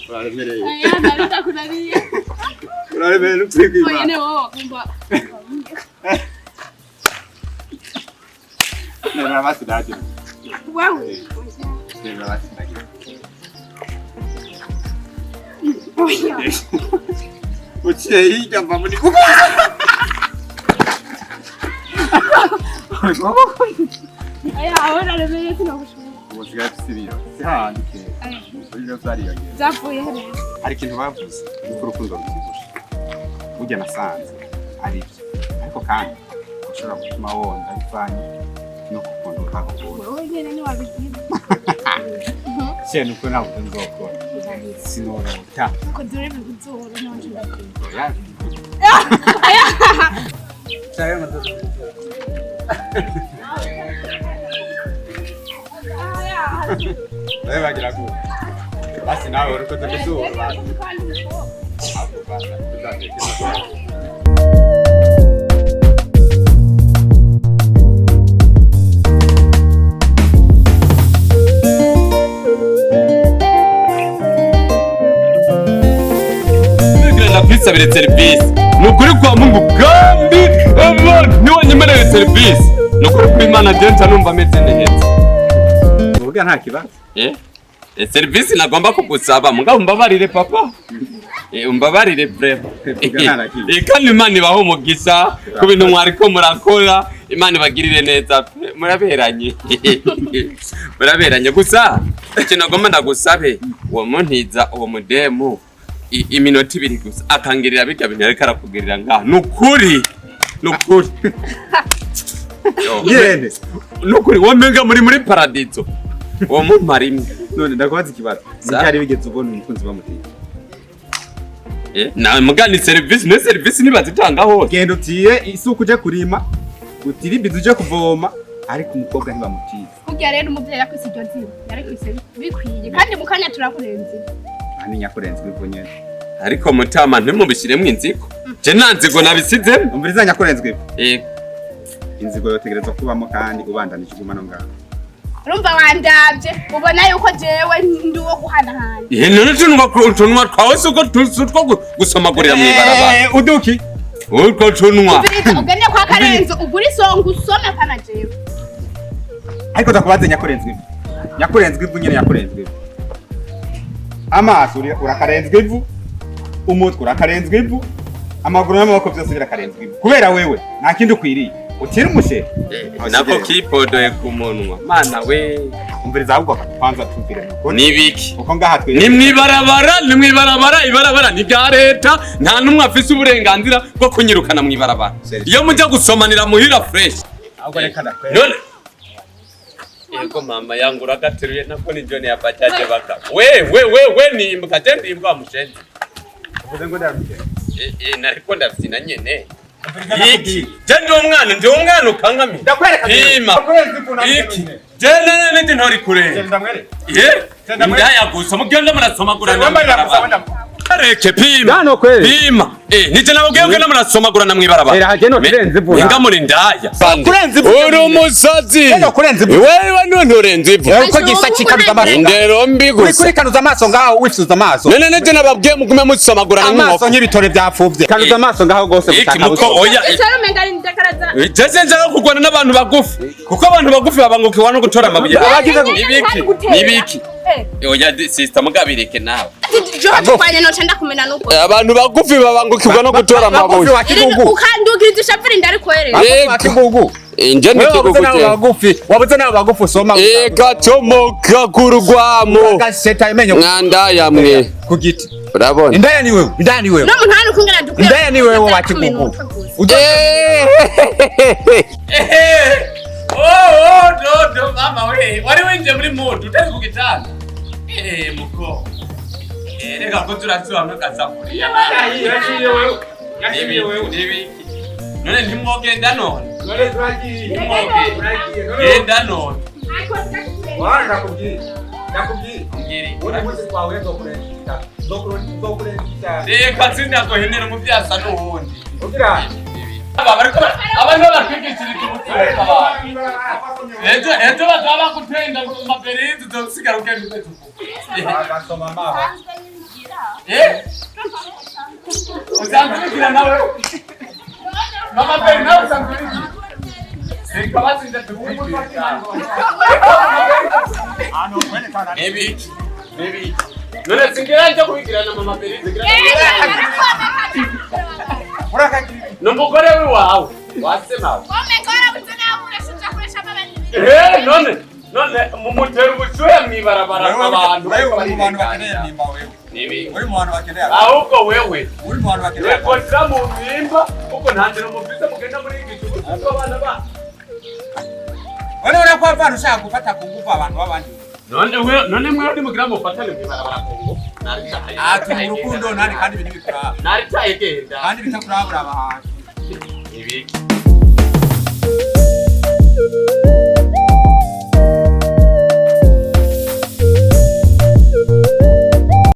Uraremereye. Aya, ndarita kunaniye. Uraremereye n'ukuri kw'Imana. Oya, ne wowe wakumva. Nemera basi ndaje. Wewe. Nemera basi ndaje. Oya. Uciye hirya mva muri Aya, aho naremeye sinagushobora. Ubu nsigaye mfise ibiro. Si hahandi kera. Ibiro vyariyongera. Byavuye he rero? Hari ikintu bavuze yuko urukundo ruvyibushe. Burya nasanze ari byo. Ariko kandi ushobora gutuma wonda bivanye no gukunda utagukunda. Wowe nyene ntiwabigira. Se nuko ntabwo nzokora. Sinorota. Ko dore biguzohora nanje ndakwiye. Oya. Wewe bagira gute? Basi nawe urukoze kuzuba. Ahubwo basa, tuzatekereza. Ndakwisabire serivisi ni ukuri kwa Mungu kandi ntiwanyemerere serivisi ni ukuri kw'Imana jenja numva ameze neza. Uvuga nta kibazo. Serivisi nagomba kugusaba mugabo umbabarire papa. Umbabarire vraiment. Vuga nta na kimwe. Kandi Imana ibahe umugisha ku bintu mwariko murakora, Imana ibagirire neza pe, muraberanye. Muraberanye gusa ikintu nagomba ndagusabe uwo muntiza uwo mudemu iminota ibiri gusa akangirira birya bintu yariko arakugirira ngaha nukuri nukuri. Ngirente. Nukuri womenga muri paradizo uwo mumara imwe. None ndakubaza ikibazo. Byari bigeze ubona umukunzi bamutiye? Na mugani service ne service ntibazitanga hose. Genda utiye isuku uje kurima, utire ibizu uje kuvoma, ariko umukobwa ntibamutiye. Kurya rero umuvyeyi yakwise iryo zina, yarikwise bikwiye kandi mu kanya turakurenze. Ani nyakurenze ivu nyene. Ariko mutama ntimubishiremwo inzigo. Je nta nzigo nabisizemo. Umviriza nyakurenzwe ivu. Inzigo yotegerezwa kubamo kandi ubandanije uguma no ngaho. Urumva wandavye ubona yuko jewe ndi uwo guhanahana. None utunwa twawe si uko two gusomagurira mw'ibarabara. Uduki. Utwo tunwa. Umviriza ugende kwa Karenzo ugure isonga usome kana jewe. Ariko ndakubaze nyakurenzwe ivu. Nyakurenzwe ivu nyene nyakurenzwe ivu. Amaso urakarenzwe ivu, umutwe urakarenzwe ivu, amaguru n'amaboko byose birakarenzwe ivu. Kubera wewe nta kindi ukwiriye. Utira umushere. Nako kipodoye ku munwa. Mana we. Umviriza ahubwo kwanza tumvire. Nibiki? Uko ngaha twe. Ni mwibarabara, ni mwibarabara, ibarabara ni rya leta, nta numwe afise uburenganzira bwo kunyirukana mwibarabara. Iyo mujya gusomanira muhira fresh. Ahubwo reka ndakwe. None Yego mama yangu uragateruye nako ni John ya bajaje baka. We we we we ni imbwa je ndi imbwa mushenzi. Uvuze ngo ndabike. Nariko ndafyina nyene. Iki je ndi umwana ukankamira. Ndakwereka. Pima. Iki je nene ndi ntori kure. Ndamwereka. Ndaya gusa mugenda murasomagurana. Reke pima. Hano kweli. Pima. Nije nababwiye ko murasomagurana mwibarabara. Era hageno kurenza ivu. Inga muri ndaya. Kurenza ivu. Uri umusazi. Hano kurenza ivu. Wewe none urenza ivu. Uko gisa kikanuza amaso. Indero mbi Uri gusa. kuri kanuza amaso ngaho wifuza amaso. None nije nababwiye mugume musomagurana Amaso nk'inkoko. nk'ibitore byapfuvye. Kanuza amaso ngaho gose Iki muko oya. Ese umenga ari ndakaraza. Jese nshaka kurwana n'abantu bagufi. Kuko abantu bagufi babangukiwa no gutora amabuye. Abagize Nibiki? Nibiki? Oya sister mugabireke nawe. Joho noca ndakumena nuko. Abantu bagufi babangukirwa no gutora amabuye. wa kigugu. Ukandugiriza ishapfiri ndarikwerera. Wa kigugu. Inje ni Wewe wabuze kigugu. n'abo bagufi. Wabuze n'abo bagufi usoma. Eka kurugwamo. Gasheta imenyo Mwandaya mwe. ku giti. Urabona? Indaya ni wewe. Indaya ni wewe. No muntu hano kungena dukwiye. Indaya ni wewe wa kigugu. Oh, dodo mama we. Wari winje muri mood utari ku gitanda. Muko. Reka ko turasuba kasafuriya. Nibiki. None ntimwogenda none. None turagiye. Genda none. Ndakubwiye. Ndakubwiye. Mbwiri. Undi munsi twahuye nzokurenza. Nzokurenza. Reka sindaguhenera umuvyasa n'uwundi. Ugira. Aba bariko abantu baratwigishirije ubuzima abantu. Ejo bazaba bagutenda mu maberizi uzosigara ugenda umeze uko. Bagasoma amaso. Eh? Usanzwe ubigira nawe? Mama Beri nawe usanzwe ubigira? Reka batsinze tubigira. Ahantu kwerekana. Nibiki? Nibiki? None singira nje kubigira na Mama Beri, singira. Urakagira. Ni umugore wiwawe. Wasema. Eh, none none mumutera ubushuhe mwibarabara abantu. Wewe uri mu bantu bakeneye nimba wewe. Nibiki? Uri mu bantu bakeneye. Ahubwo wewe Uri mu bantu bakeneye. Rekoza mu mpimba kuko nta nzira mufise mugenda muri iki gihugu kuko abana ba Wewe urakwa abantu ushaka gufata ku ngufu abantu b'abandi. none we none mwe ndi mugira mufatane mwibarabara ku ngufu. Ah, turi mu rukundo nani kandi ibintu bikuraba. Nari cyayegenda. Kandi bitakurabura abantu. Ibiki?